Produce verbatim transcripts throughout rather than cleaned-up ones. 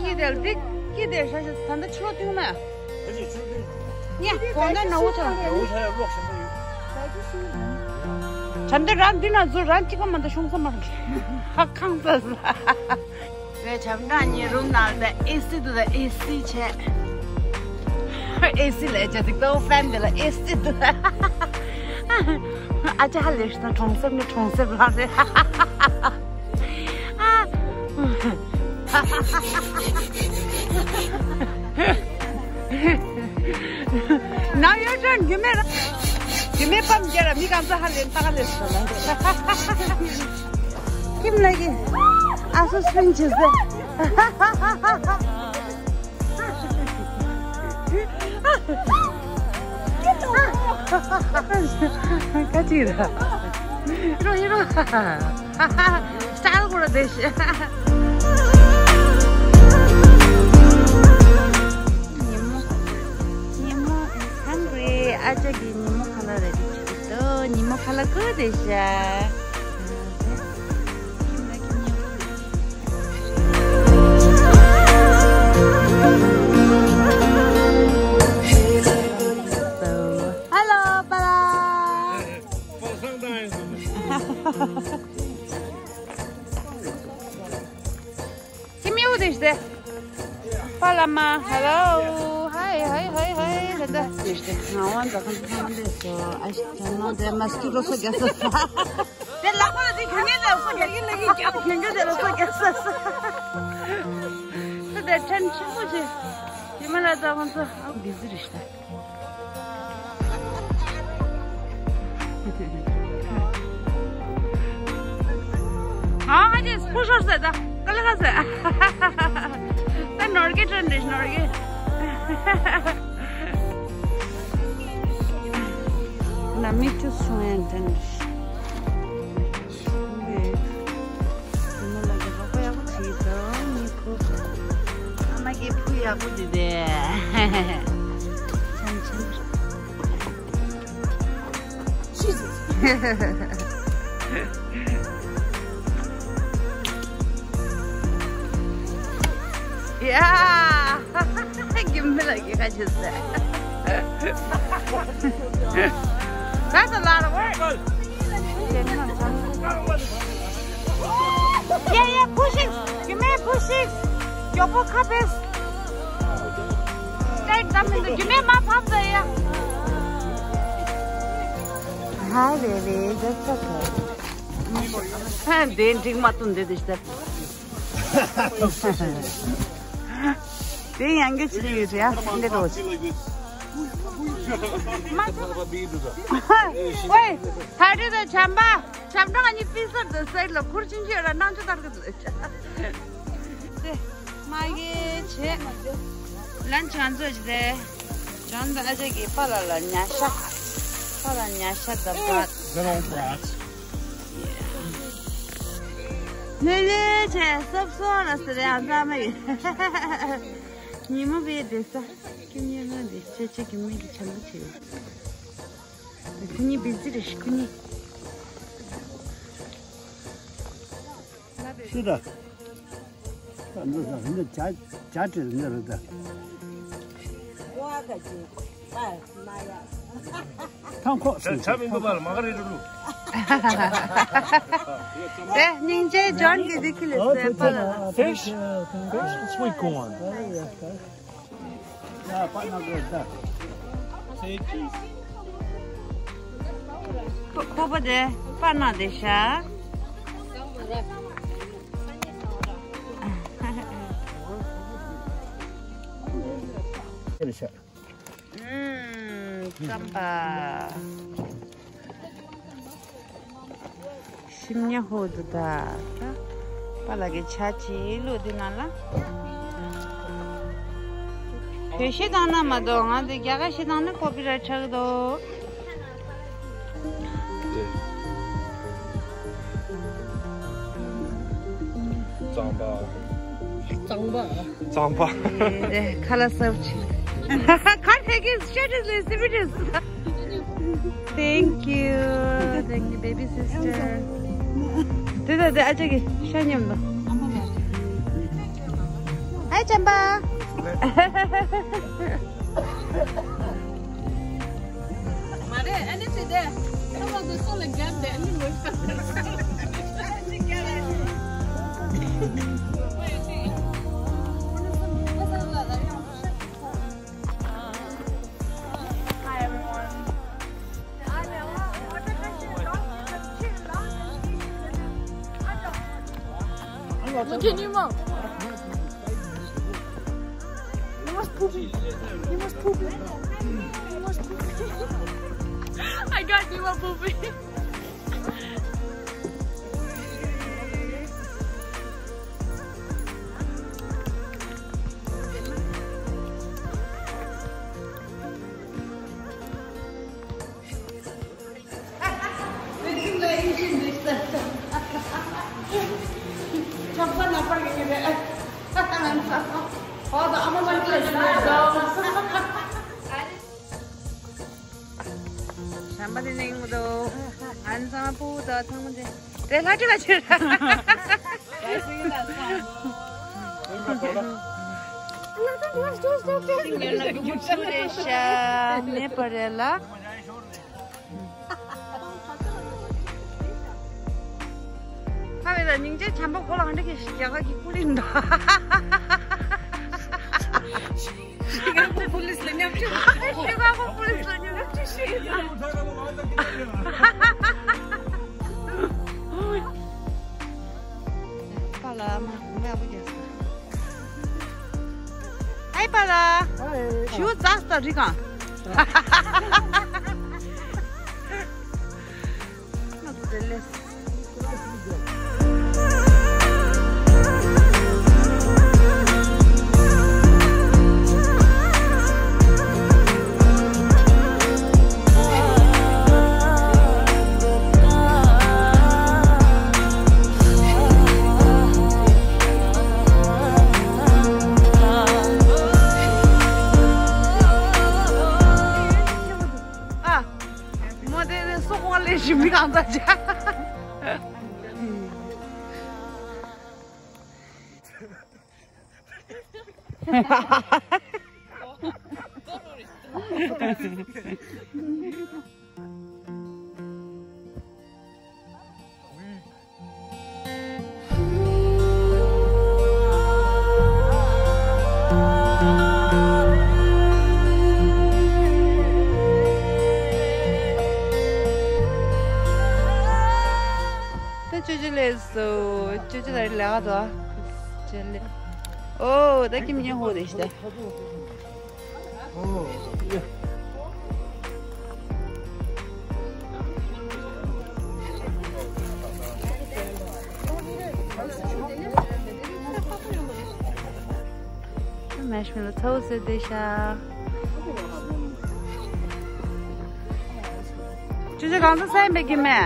ཁྱི་དེ་ལ་འདི་ཁྱི་དེ་ཧྲ་ཞིག་ད་ལྟ་ཆུ་བཏུང་ན། ཉེ་གོང་ད་ནོར་བུ་ཐོན། བྱམས་བརྩེ་རང་འདི་ན་འཛུལ་རང་ཁྱི་ག་མ་ད་ཤོང་ས་མ་རེད། ཧ་ཁང་ས་ས། བས་བྱམས་བརྩེ་ཉེ་རུམ་ནང་ད་ཨེ་སི་དུ་ད་ཨེ་སི་བྱས། ཨེ་སི་ལས་བྱ་ཏིག་ཏོ་ཧྥན་དེ་ལ་ཨེ་སི་དུ། ཨ་ཅག་ཧ་ལས་ཤི་ན་གྲོང་གསེབ་ནི་གྲོང་གསེབ་རང་རེད། ཨ། ནང་ཡོད་ཅན་རྒྱུ་མེད་ར། རྒྱུ་མེད་ཕམ་རྒྱལ་ར་མི་གང་ཚ་ཧ་ལེན་ཏག་ཧ་ལེན་སོང་ལ། ཁྱིམ་ལ་གི་ཨ་སོ་སུན་ཆེ་ཟེར། ཁ་ཅིག་ར། ཡི་རོ་ཡི་རོ། སྟ་ཡལ་ཁོ་ར་བསྡད་ཤག་ཉིན་མོ། ཉིན་མོ་ཧང་གི་རེད། ཨ་ཅག་གི་ཉིན་མོ་ཁ་ལག་རེ་རེ་བྱེད་ཀྱི་འདུག་ཉིན་མོ་ཁ་ལག་ཁུར་བསྡད་ཤག Hello, Bala. ཙིག་ཟེར། པཱ་ལགས་མ། Hello. Hi, hi, hi, hi. ད་ལྟ་ཙིག་ཟེར། ང་དབང་འཛག་མཁན་ཚང་མ་འདས་སོ། ཨ་ཞིག་ད་ནང་དེ་མ་སྐྱིད་རོ་སོ་རྒྱག་ས་ས། དེ་ལག་པ་ལ་དེ་གྱོན་མཁན་དེ་སོ་རྒྱག་གི་ལ་གི་རྒྱབ་གྱོན་མཁན་དེ་ལ་སོ་རྒྱག་ས་ས། ད་དེ་ཕྲན་ཆེན་པོ་ཆེ། དེ་མ་ལ་ད་ཁོང་ཚོ་ཨ་བི་ཟི་རེད་ཤག་ཨ་ཧ་ཅེ་སྤུ་ཤོར་ཟེར་ད་ཀ་ལ་ཁ་ཟེར། ད་ནོར་གི་ཏྲན་རེད་ནོར་གི། ན་མི་ཏུ་སུང་ཡན་ཏན་རེད། ཨ་མ་གི་ཕུ་ཡག་པོ་དེ་དེ། ཆམ་ཆམ། Yeah. Give me like you just said. That's a lot of work. Yeah, yeah, push it. Give me push it. Your book cup is. Take them in the. Give me my pop there. Hi, baby. That's okay. Then drink my tunde this. དེ་ཡང་གི་ཅི་ཡོད་ཡ་འདི་རོ། ཝེ། ད་དེ་དེ་བྱམས་པ་བྱམས་པ་ང་གཉིས་ཕི་སར་དུ་སའི་ལ་ཁུར་ཆིན་ཆི་ཡོད་ར་ནང་ཆུ་ལྟར་གི་འདུག་དེ་མ་གི་ཆེ། ལན་ཆང་ཚོད་ཅི་དེ་ཇོན་དང་ཨ་ཅག་གི་པཱ་ལགས་ལ་ཉ་ཤ། པཱ་ལགས་ཉ་ཤ་དང་བ། ལེ་ལེ་ཆེ་སོབ་སོ་ལ་ཟེར་ཡང་ཚང་མ་ཡོད། ཉི་མ་བས་བསྡད་ས། ཁྱིམ་ཉེ་ང་འདི་ཆེ་ཆེ་གི་མི་གི་ཆེན་པོ་ཆེ་ཡོད། ཁུ་ཉི་བི་ཟི་རེ་ཤི་ཁུ་ཉི། ཤི་ད། ད་འདི་ད་འདི་ཇ་ཇ་དྲི་འདི་རེད་ད། ཐང་ཁོག་ཆ་ཆ་མི་འདུག་པ་ལ་མ་ག་རེ་འགྲོ་འདུག་དེ་སྙིང་རྗེ་ཇོན་གྱི་འདི་ཁི་ལས་ཟེར་པ་ལ། Fish, fish, sweet corn. ཁོ་པ་དེ་པ་ན་དེ་ཤ། ཨུམ། རྩམ་པ། ཤིམ་ཉ་ཧོ་དུ་ད། པ་ལ་གི་ཆ་ཅི་ལོ་དེ་ན་ལ། བོད་གཞས་བཏང་ན་མ་གཏོགས་ང་ཚོ་རྒྱ་གར་གཞས་བཏང་ན་ཀོ་པི་རའེ་ཊི་ཆགས་ཀྱི་འདུག་རྩམ་པ། རྩམ་པ། རྩམ་པ། ཁ་ལག་སར་བྱེད། ཁ་ཐེག་གི་ཤ་ཏྲིས་ལས་སི་བི་ཏྲིས། Thank you. Thank you, baby sister. དེ་ད་དེ་ཨ་ཅག་གི་ཤ་མཉམ་དུ། ཧའི་ཅམ་པ། མ་རེད། ཨ་ནི་དེ་དེ། ཁ་བ་དེ་སོ་ལ་རྒྱབ་དེ་ཨ་ནི་ངོ་ཤ། Hi everyone. Look at you, Mom. You must poopy. You must poopy. You must poopy. I got Nima poopy. བྱམས་པ་དེ་ནས་ཡོང་གི་འདུག་ཨན་ཚང་པོ་དང་ཚང་མ་དེ་དེ་ལྷ་ཁྲི་ལ་ཕྱིར། ཉོ་ན་རྒྱུག་ཆུ་རེད་ཤ། མེད་པ་རེད་ལ། ཨ་བས་ད་སྙིང་རྗེ་ཆེན་པོ་ཁོ་ལ་འདྲ་གི་རྒྱ་གར་གྱི་ཀུ་ལི་འདུག་ཤི་ཀ་གོ་པུ་ལིས་ལ་མཉམ་ཞུགས། ཤི་ཀ་གོ་པུ་ལིས་ལ་མཉམ་ཞུགས་ཤིག་པ་ལ་མ་མེད་པ་རྒྱལ་སོང་། ཨའི་པ་ལ། ཨའི། ཞུ་ཛ་སྟ་རི་གང་། ཨ། མོ་དེ་ནི་སོག་པོ་ལས་ཞིམ་པའི་གང་ཟག་ཅག་ད་ཅོ་ཅོ་ལས་སོ། ཅོ་ཅོ་ད་རེས་ལས་ཀ་དོ། ཅོ་ལས། ཨོ་ད་ཀིམ་ཉེ་ཧོ་དེ་ཤི་ད། མེ་ཤི་མེ་ལོ་ཚོ་སེ་དེ་ཤ། ཅོ་ཅོ་གང་ཚ་སེམས་པའི་གི་མེ།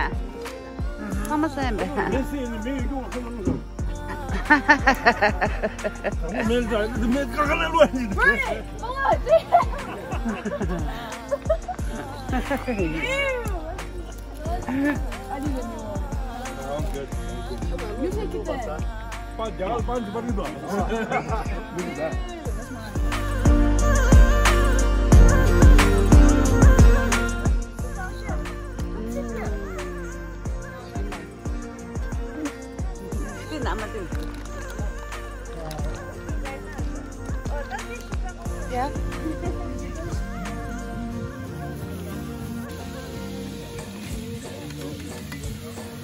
ཚང་མ་སེམས་པའི། མེ་སེ་ནི་མེ་ཡི་ཀོང་ཚང་མ་ལོ། མེ་ཟ་མེ་ཀ་ཁ་ལ་ལོ་ཡིན།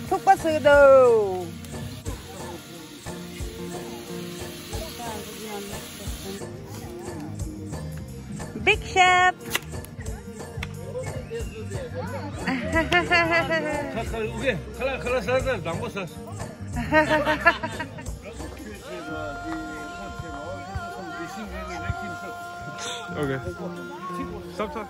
ཐུག་པ་ཟེར་གི་འདུག Big Chef. ཁ་ཁ་ཁ་ལ་ཁ་ལ་ཟ་ཟ་དང་པོ་ཟ། Okay. Stop, stop.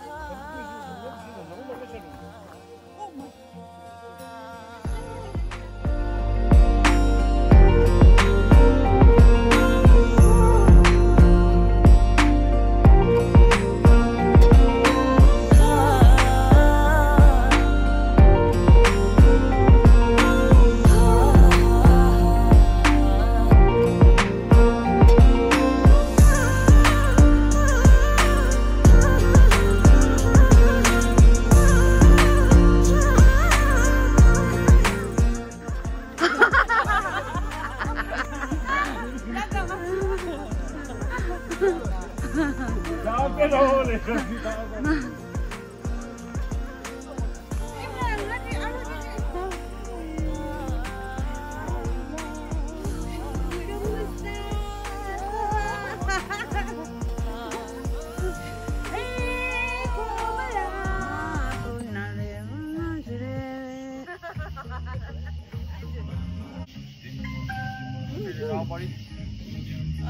Hey, buddy.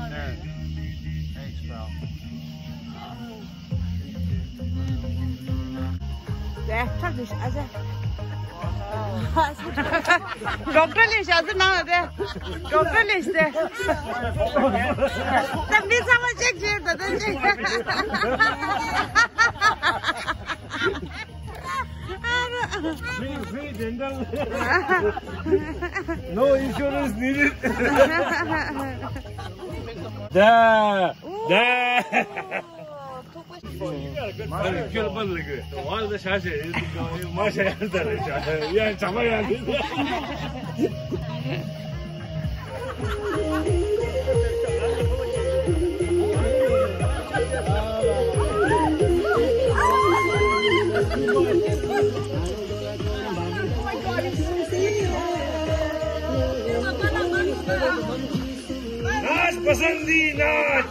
There. Thanks, bro. ཌོག་ཊར་ལས་ཞག་ཟི་ནང་ལ་དེ། ཌོག་ཊར་ལས་ཞིག་དེ། ད་མི་ཚང་མ་ཅེག་བྱས་ད་ད་ཅེག Free, free dental. No insurance needed. ད་ད། ཁྱོད་པར་ལེགས་བ་ལ་ཤ་ཤེ་མ་ཤ་ཡ་ད་རེ་ཤ་ཡ་ཇ་མ་ཡ་ལེ། नाच पसंदी नाच।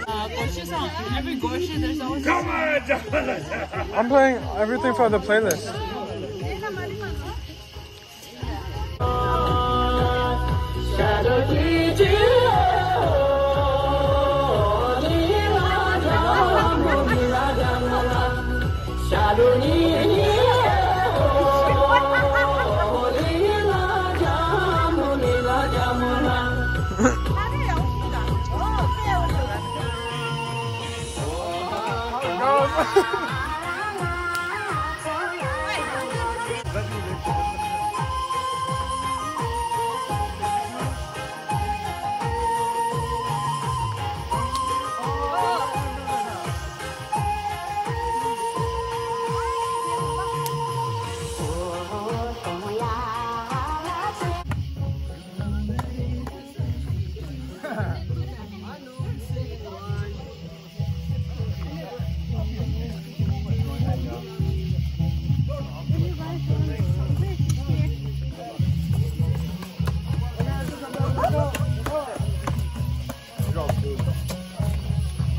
Uh, Goshi song. Every Goshi, there's always a song. Come on, Jala, Jala. I'm playing everything for the playlist.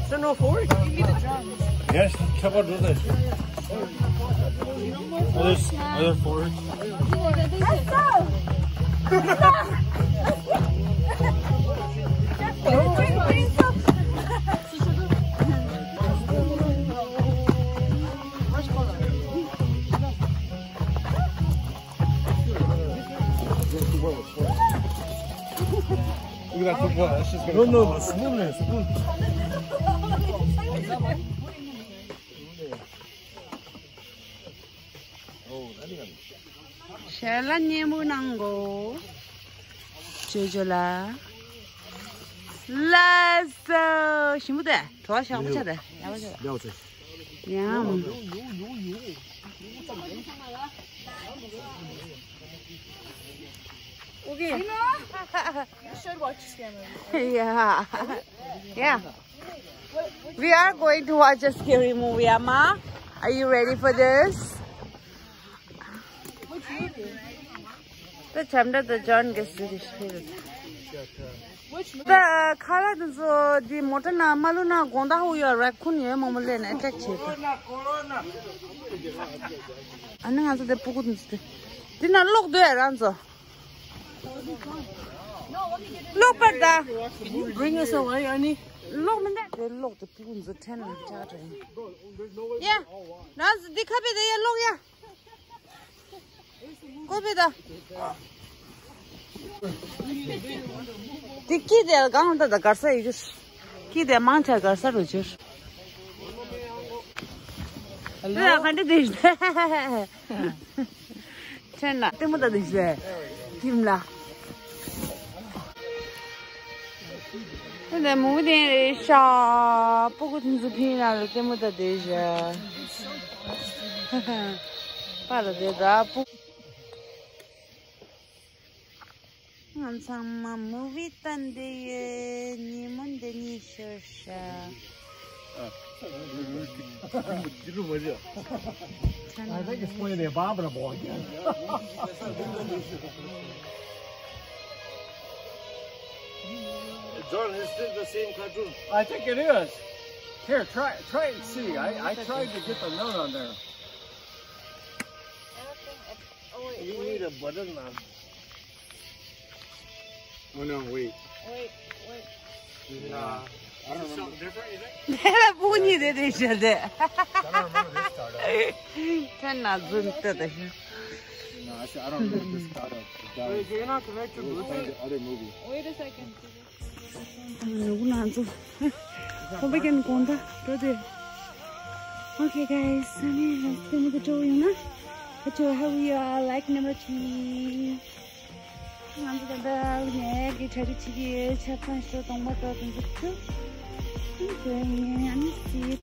Is there no fork? Give me the drums. Yes, how about do this? Are there, are there forks? Let's go! Look at that football. That's just gonna No, no, spoon, man, spoon. ཞལ་ལག་མཉེས་པོ་གནང་གོ་ཅོ་ཅོ་ལགས། ལགས་སོ། ཞིམ་པོ་འདུག་བྲོ་བ་ཞག་པོ་ཆགས་འདུག་ཡག་པོ་ཆགས་འདུག་ཡང་། Okay. You should watch this camera. Yeah. Yeah. We are going to watch a scary movie, Amma. Are you ready for this? What do you do? The Chandra, the John gets to this. Which movie? The car, the, the motor na, malu na, gonda ho ya, raccoon ye, momo le na, attack che. Ani nga so de puku de. Dina lok de ran so. Lok par da. Can you bring us away, Ani? Lok menda de lok de puku de ten na cha de. Yeah. Ran so di khabe de ya lok ya. Go be da. Di ki de gang da da garsa yu. Ki de mang cha garsa ro jir. Hello. Ya kan de de. Chen na, te mo da de je. Kim la. ད་ལྟ་མུ་གུ་དེ་རེད་ཤག་སྤུ་གུ་དེ་ཚོ་ཕིན་ལ་ལྟད་མོ་ལྟ་བསྡད་ཤག་པ་ལ་དེ་ད་སྤུ། ང་ཚང་མ་མུ་བི་ལྟ་བསྡད་ཡོད། ཉིན་མོ་འདི་ནས་ཤོར་ཤག I think it's playing the abominable again. John, is this the same cartoon? I think it is. Here, try try and see. I, I tried to get the note on there. I don't think it's, oh, wait, you wait. Need a button, man. Oh no, wait. Wait, wait. Nah. I don't remember. Something different, you think? Puni de de shade. I don't remember this start up. Ten na zun te de. No, I said I don't remember this start up. Wait, you're not connected, we'll find the other movie. Wait a second. ནུ་གུ་ལང་ཚོ། ཁོམ་པ་ཀན་གོང་ད་འགྲོ་དེ། Okay guys, ཨ་ནི་ལ་སྟེ་མི་དུ་འགྲོ་ཡོང་ན། ཁ་ཆོ་ཧ་བི་ཡ་ལའིཀ་ནམ་བར་ཐི། ང་ཚོ་ད་ལྟ་ནས་གི་གྲ་སྒྲིག་བྱེད་ཀྱི་ཆ་ཚང་ཞོ་གདོང་པ་ཏོ་དུ་འཛུགས་ཐུབ། ཨ་ནི་སི།